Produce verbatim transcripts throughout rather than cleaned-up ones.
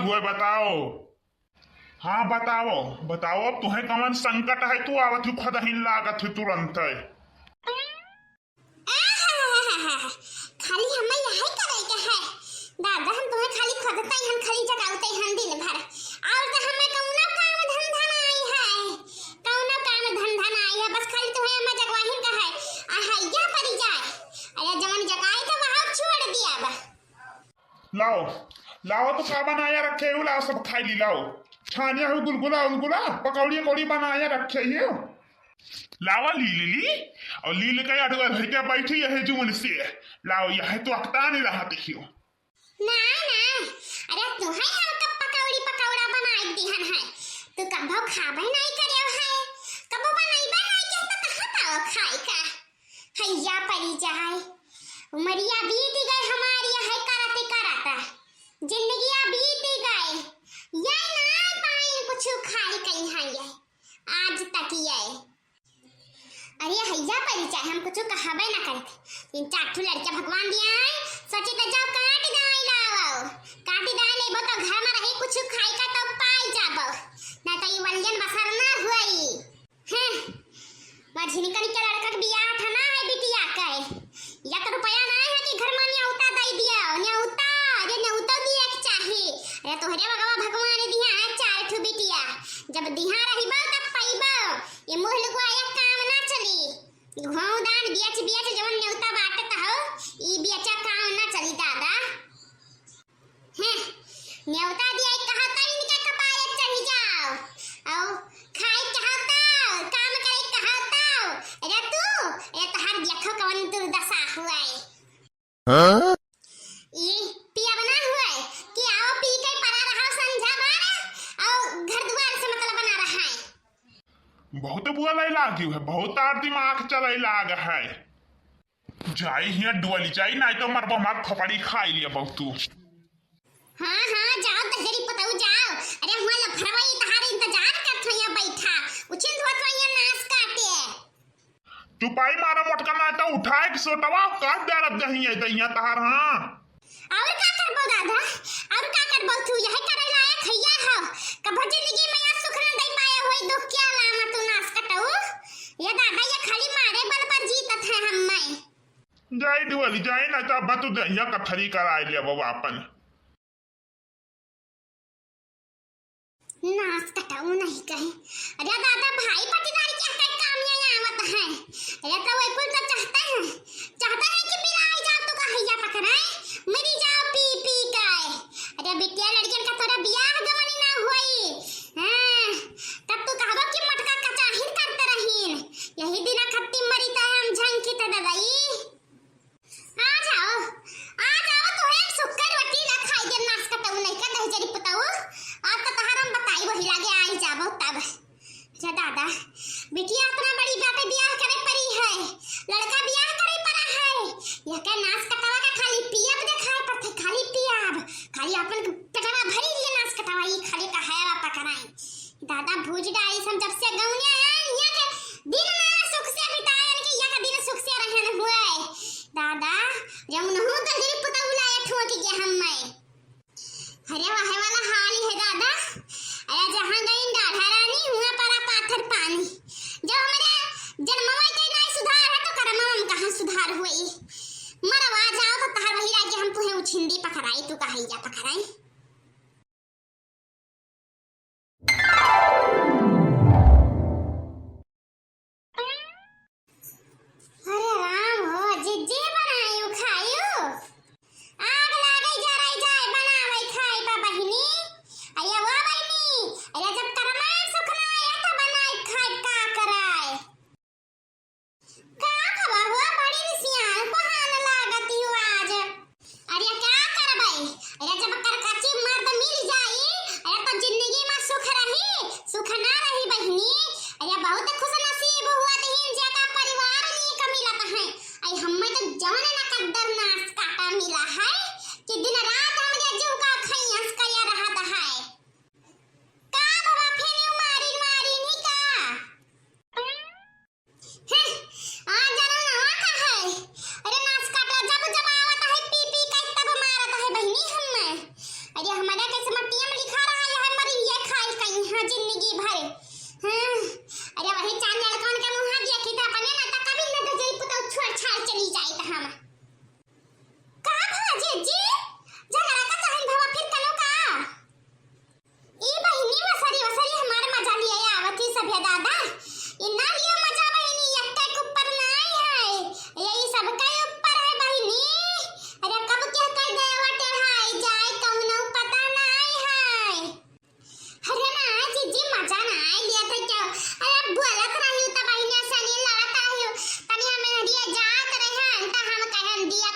हुए बताओ। हाँ बताओ, बताओ अब तुहे कवन संकट है, तू आवत ही खुदहिन लागत ही तुरंत है। आहाहाहा, खाली हमें यही करे के है। दादा, हम तुहे खाली खोदते हन, खाली जगावते हन दिन भर। और तो हमें कौनो काम धंधा ना आई है, कौनो काम धंधा ना आई है, बस खाली तुहे हमें जगवाहिन का है। आ हैया परी जाए, अरे जवन जगाई तो वहाँ छोड़ दिया बा। लाओ, लाओ तो का बनाया रखे हो, लाओ सब खाई ली, लाओ। छानिया हो गुलगुला उलगुला, पकौड़ी अकौड़ी बनाया रखे हो। लावा ली ली ली, और ली लेके अड़ुआ धर के बैठी यही जुमन से। लाओ, यह तो अकता नहीं रहा देखियो। ना, ना, अरे तू है हमका पकौड़ी पकौड़ा बनाई दिहन है, तू कभो खाबे नहीं करे है, कभो बनैबे नहीं के तो कहाँ पाओ खाए का? हैया परी जाए, उमरिया बीत गए हमारी है करत करत, जिंदगिया बीत गए, ये ना पाई कुछ खाए कहीं है ये, आज तक ये। अरे हैया परी जाए, हम कुछ कहबे ना करते, तीन चार ठो लड़के भगवान दिया है, सोचे तो जाओ काट दाई लाओ, काट दाई लेबो तो घर में रही कुछ खाए का तो पाई जाबो, ना तो ये वलियन बसर ना हुई। हैं, मझिनकन के लड़का के बियाह था ना है बिटिया के। या तो रुपया ना है कि घर में न्योता दे दिया, न्योता, अरे न्योता दिए के चाही। अरे तोहरे बगवा भगवान दिया है चार ठो बिटिया। जब दिहा रहिबो तब पइबो। ये मुँह लुकवा एक काम ना चली। घाव दान बियाच बियाच जवन न्योता बाटे त हो, ई बियाचा काम ना चली दादा। हैं, न्योता दिया कहता इनके कपारे चढ़ी जाओ। और खाए कहता, काम करे कहता। अरे तू, अरे तोहार देखो कवन दुर्दशा हुआ है। हाँ? ई पिया बना हुआ है कि आओ पी के पड़ा रहा संझा बार और घर दुआर से मतलब बना रहा है। बहुत बोले लागी है, बहुत तार दिमाग चले लाग है। जाई हियाँ डुअली जाई, नाहीं तो मरबो हमार खोपड़ी खाई लिया बहु तू। हाँ, हाँ, जाओ दहेरी पतऊ जाओ। अरे हुआँ लफड़वा ई तहार इंतजार करत हो हियाँ बैठा। उछिन धोत हो हियाँ नास काटे। चुपाई मारा मोटका, नाहीं तो उठाए के सोटवा काट दे रब दहिया दहिया तहार, हाँ। और का करबो दादा? और का करबो तू? यही करे लायक हैया हो। कभो जिंदगी में यहाँ सुख न दे पाए होई दुख के अलावा तू नास कटऊ। ये दादा ये खाली मारे बल पर जीतत है हम मैं। जाई डुअली जाई ना तो अब तू दहिया कथरी कराए ले बाबा अपन। नास कटाऊ नहीं कहे। अरे दादा, भाई पटीदार के हर काम ये आवत है। अरे तो वही कुल तो चाहते हैं, चाहते हैं कि बिलाई जाओ तो का हैया पकड़ाए, मरी जाओ पी पी के। अरे बिटिया लड़कियन का तोरा बियाह गमनी ना होई। हाँ, तब तू कहबो कि मटका कचाहिन करते रहीन। यही दिना खत्ती मरी तो हम झंकी तो ददाई। आ जाओ, आ जाओ, तोहे एक सुक्कर रोटी ना खाई दे, नास कटऊ नहीं का दहिजरी पुतऊ। आज तो तहार हम बताई वही लागे आई जाबो तब। जा दादा, बिटिया अपना बड़ी बाटे बियाह करे परी है, लड़का बियाह करे परा है। यह के नास कटवा का खाली पियब देखाए पड़ते, खाली पियब, खाली अपन पेटवा भरी लिए नास कटवा, ई खाली कहावा पकड़ाई। दादा भूज डाली हम जब से गौनिया आए, यहाँ के दिन ना सुख से बिताए, इनके यहाँ का दिन सुख से रहन हुए। दादा, जब नहु दहिजरी पुतऊ लाए ठोक के हम मैं। अरे वहे वाला हाल ही है दादा। अरे जहाँ गई डाढ़ा रानी, हुआँ पड़ा पाथर पानी। जब हमारे जन्मवा के नाई सुधार है, तो करमवा में कहाँ सुधार हुई? मरवा जाओ तो तहार वही लागे हम तुहे उछिंदी पकड़ाई, तू कहैया पकड़ाई। अरे राम हो, जे, जे बनायु खायु। आग लागे जराई जाए बनावे खाए बा बहिनी। अरे वो बहिनी, अरे जब करमा सुख ना आया तो बनाए खाए का कराए? का खबर हुआ? बड़ी रिसियान कोहान लागत ही हो आज। अरे का करबै? अरे जब करकची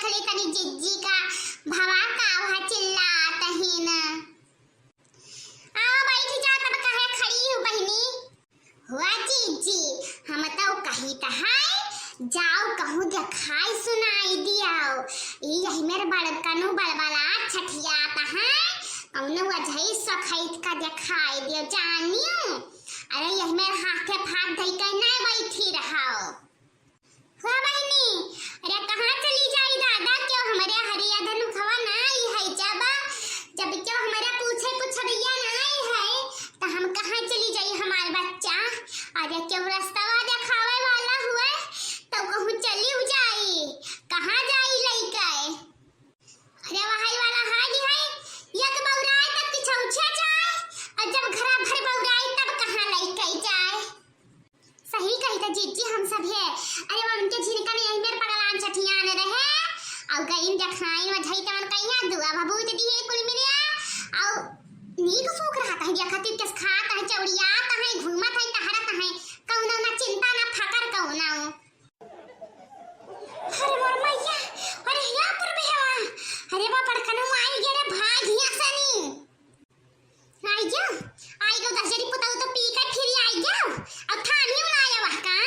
चली तनी जिज्जी का भवा का वह चिल्लात ही ना। आओ बैठ जा, तब काहे खड़ी हो बहिनी? हुआ जिज्जी, हम तो कहित है, जाओ कहूँ देखाई सुनाई दियाओ। ई यही मेर बड़कनू बड़बड़ा छठियात है, कौनो वजही सखैत का देखाई दियो जानियो। अरे यही मेर हाथे फाथ धई के नहीं बैठी रहो। हो बहिनी, अरे कहाँ चली जाई दादा, क्यों हमरे हरिया धनुखवा ना आई है जब, जब क्यों हमरा पूछे पुछड़िया ना आई है, त हम कहाँ चली जाई हमार बच्चा? अरे क्यों रस्तवा देखावे वाला हुए, तो कहूँ चली जाई, कहाँ जाई लइके? अरे वही वाला हाल ही है, एक बौराए तब कि छौछे जाए, और जब घरा भर बौराए तब कहाँ लइके जाए? सही कही त जिज्जी हम सब है। अरे वो उनके झिनकन यही मेर पगलान छठियान रहे, और गइन देखाइन वजही तवन कहिया दुआ भभूत दिए कुल मिलिया, और नीक सूख रहत है, देखत ही केस खात है, चौड़ियात है, घूमत है, टहरत है, कौनो ना चिंता ना फकर कौनो। अरे मोर मैया, अरे या पर बेहवा, अरे बा बड़कनू आई गे रे, भाग हिया सनी। आई गयो, आई गयो दस जनी पुताऊ तो पी के फिर आई गयो, अब थानी उलाया वह का?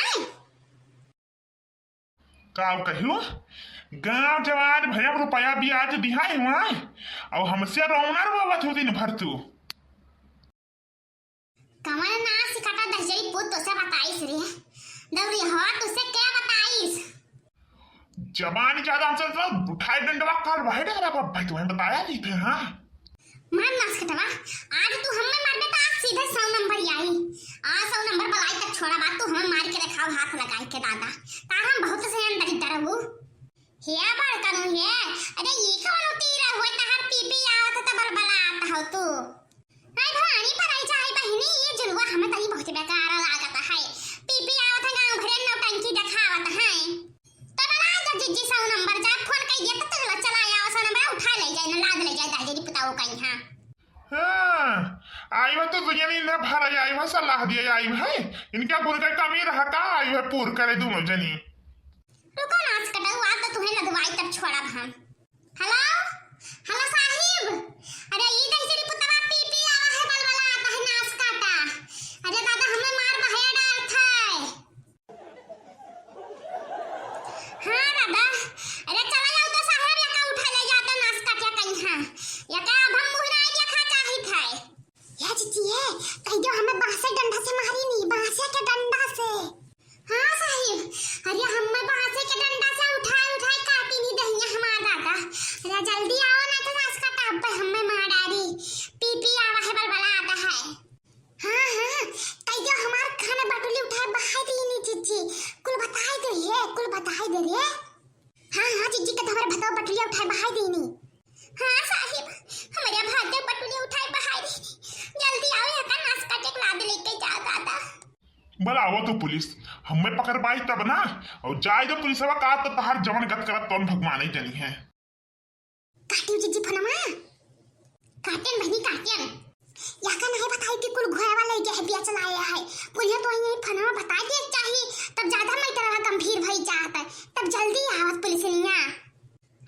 का कहियो? गाँव जवार भैया रुपया ब्याज दिहाई हुआ, और हमसे रोना रोवत हो दिन भर तू। कवन नास काटा दस जनी पुत तोसे बताइस रे? दौरी हो तुसे क्या बताइस? जबान ज्यादा हमसे तो उठाए डंडवा काल भाई डरा बाप भाई तुम्हें बताया नहीं थे, हाँ? मार नास कटवा, आज तू हमें मारबे तो आज सीधे सौ नंबर आई। आज सौ नंबर बलाई तक छोड़ा बात, तू हमें मार के देखाओ हाथ लगाई के दादा। तार हम बहुत से अंदर डरबू। हे बड़कनू हे, अरे ई कौन तीर हुए तहार पीपी आवत त बलबलात हो तू। हाय भवानी पर आई चाहे बहिनी, ये जुलुआ हमें तनी बहुत बेकार लागत है। पीपी आवत है गाँव भरे नौटंकी देखावत है। तो बला जा जिज्जी सौ नंबर जा, फोन कई दिया तो चला, चला आओ सौ नंबर उठा ले जाए, ना लाद ले जाए दादी पुताओ कहीं हाँ। हाँ, आई हुआ तो दुनिया ने इन्हें भरा आई हुआ सलाह दिया आई है। इनका गुण का कमी रहा का आई हुआ पूर करे दोनों जनी। रुको नास कटाऊ, आज तो तुम्हें लदवाई तब छोड़ब हम। हेलो, हेलो साहिब, अरे ई दहिजरी पुतवा पी पी आवा है बलबला आता है नास काटा। अरे दादा हमें मार बहया डालत है। हाँ दादा, अरे चला जाओ तो साहेब या का उठा ले जाता नास काटिया कहीं हाँ। या का अब हम मुहरा देखा चाहित है। या जीजी है, कह दो हमें बांसे डंडा से मारी नहीं, बांसे के डंडा से। हाँ साहिब, अरे हमें बांसे के डंडा से उठाए उठाए काटी नहीं दहिया हमार दादा। अरे जल्दी आओ ना तो नास काटा अब हमें मार डारी। पी पी आवा है बलबला आता है। हाँ, हाँ, कहियो हमार खाना बटुली उठाए बहाई देनी जीजी, कुल बताई दे रे, कुल बताई दे रे। हाँ, हाँ, जीजी के तो हमारे भतवा बटुलिया उठाए बहाई देनी। हाँ साहिब, हमारे भाते बटुलिया उठाए बहाई देनी। जल्दी आओ, यहाँ का नास काटे के लाद लेके जा दादा। बुलाओ तो पुलिस, हमें पकड़ पाई तब ना। और जाए दो पुलिसवा का तो तहार जवन गत करत तौन भगवान ही जानी है। काटियो जीजी फनवा। काटियन बहिनी काटियन। या का नहीं बताई कि कुल घोड़ा वाला ही गया है, बिया चलाया है। पुलिस तो यही फनवा बता दिया चाहिए, तब ज्यादा मैं तरह गंभीर भई जात है। तब जल्दी आवत पुलिस निया।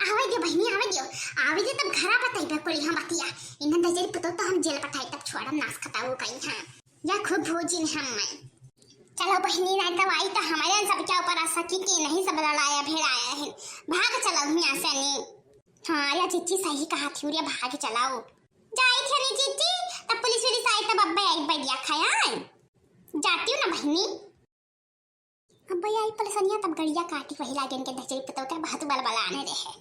आवे दे बहिनी, आवे दियो। आवे दे तब घरा बताई बे कुल हम बतिया। इन्हें दजरी पुतो तो हम जेल पठाई तब छोड़म नास कटाऊ कहीं हाँ। या खूब भोजिन हम मैं। चलो बहिनी, ना तो आई तो हमारे सब क्या ऊपर आ सकी कि नहीं सब लड़ाया भिड़ाया है। भाग चलो यहाँ से नी। हाँ, अरे जीजी सही कहा थी, उरे भाग चलाओ। जाई थे नी जीजी, तब पुलिस वुलिस आई तब अब्बे आई बढ़िया खाया है। जाती हूँ ना बहिनी। अब्बे आई पुलिसनिया तब गड़िया काटी वही लागे इनके दजरी पुतो के बहुत बलबलाने रहे।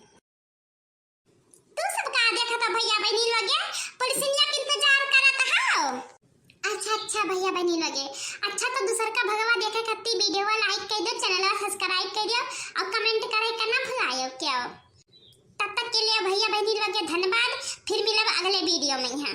तू सब का देखत हो भैया बहिनी लोगे? पुलिसिया के इंतजार करत हो? अच्छा, अच्छा भैया बहिनी लोगे। अच्छा तो दूसर का भगवा देखे खातिर वीडियो like कर दो, चैनल subscribe कर दो और comment करे के ना भुलायो क्यों। तब तक के लिए भैया बहिनी लोगे धन्यवाद, फिर मिलब अगले वीडियो में यहाँ।